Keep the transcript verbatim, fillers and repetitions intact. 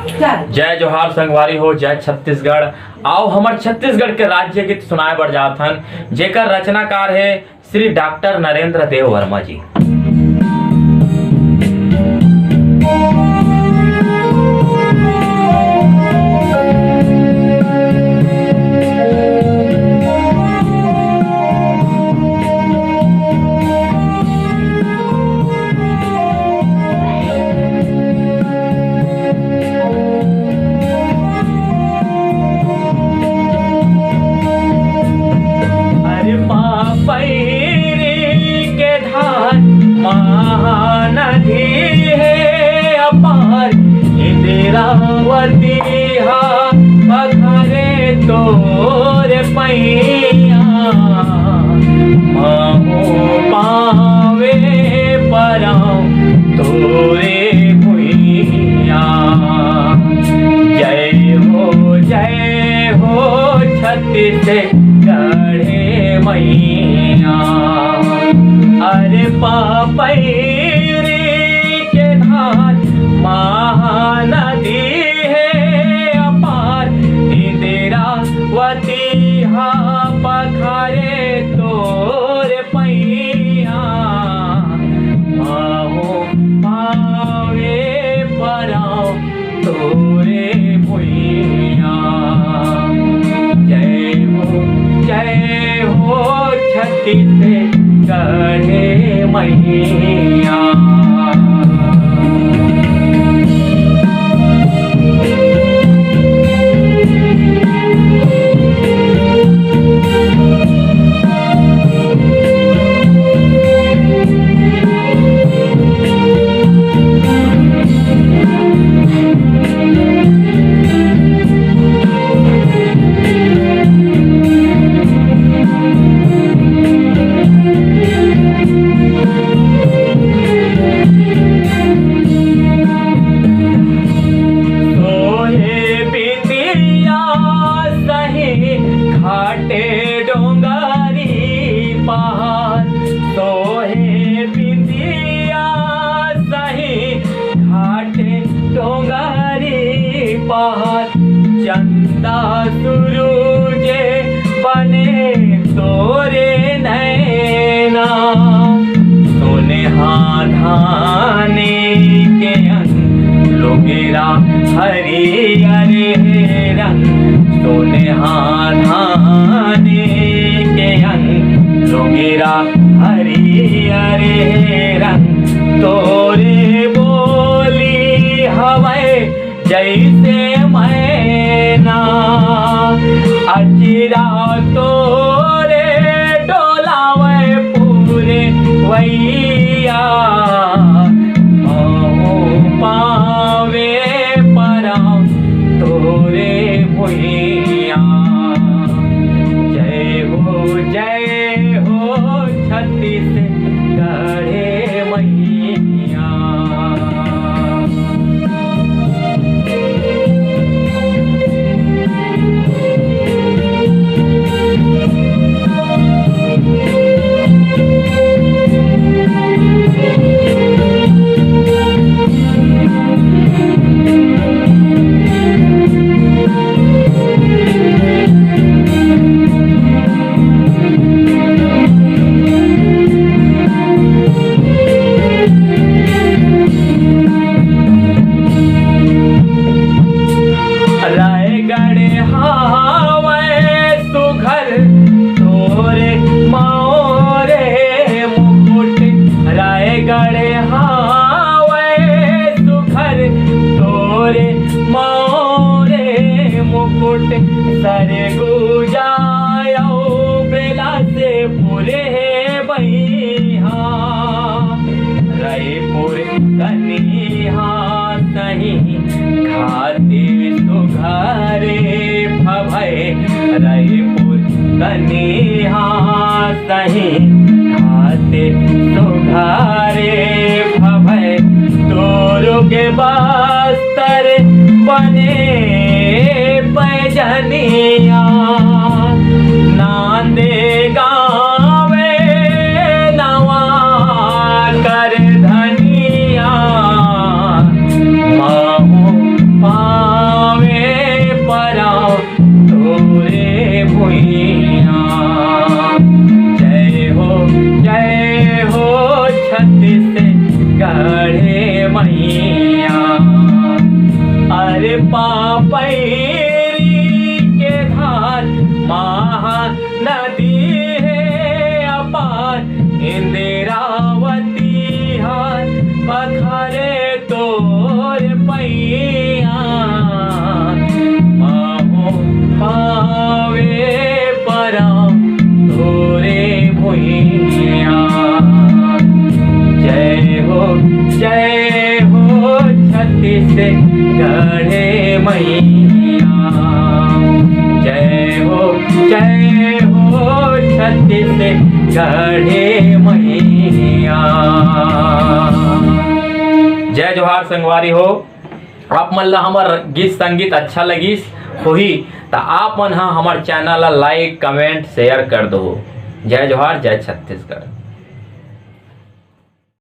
जय जोहार संगवारी हो, जय छत्तीसगढ़। आओ हमर छत्तीसगढ़ के राज्य गीत सुनाए बर जात हन, जेकर रचनाकार हे श्री डॉक्टर नरेंद्र देव वर्मा जी। अरे पापैरी के धार महानदी हे अपार, इंदिरावती हा पखारे तोर पैया। महूँ पावे परौं तोरे भुइयाँ। जय हो, जय हो छत्तीसगढ़ मैया। अरे पापैरी के धार महानदी हे अपार, इंदिरावती हा पखारे तोर पैया। महूँ पावे परौं तोरे भुइयाँ। जय हो, जय हो छत्तीसगढ़ मैया। सोहे बिंदिया सही घाटे डोंगरी पहाड़, सोहे बिंदिया सही घाटे डोंगरी पहाड़। चंदा सुरुजे बने तोरे नैना, सोनेहा धाने के अंग, लोगेरा हरियर रंग, सोनेहा धाने के अंग, लोगेरा हरियर रंग। तोरे बोली हवय जैसे मैना, अचिरा तोरे डोलावे पूरे वैया। महूँ पावे परौं तोरे भुइयाँ। जय हो, जय हो छत्तीसगढ़ मैया। रायगढ़ हावय सुघर तोरे मौरे मुकुट, रायगढ़ हावय सुघर तोरे मौरे मुकुट। सरगुजा अउ बेलासपुर हे बइहा, रईपुर कनिहा सही घाटे सुघरे भवय। रईपुर कनिहा सही घाटे सुघरे भवय। दुर्ग बस्तर बने पैजनिया, नांदे गावे नवा कर धनिया। महूँ पा से गढ़े मैया। अरे पापैरी के धार महानदी हे अपार, इंदिरावती हार पखारे तोर पैया। माहो पावे परम तोरे भुइया। जय हो, जय हो छत्तीसगढ़े मैया। जय हो, जय हो छत्तीसगढ़े मैया। जय जोहार संगवारी हो। आप मन ला हमर गीत संगीत अच्छा लगिस होही, त आप मन ह हमर चैनल ला like, comment, share कर दो। जय जोहार, जय छत्तीसगढ़।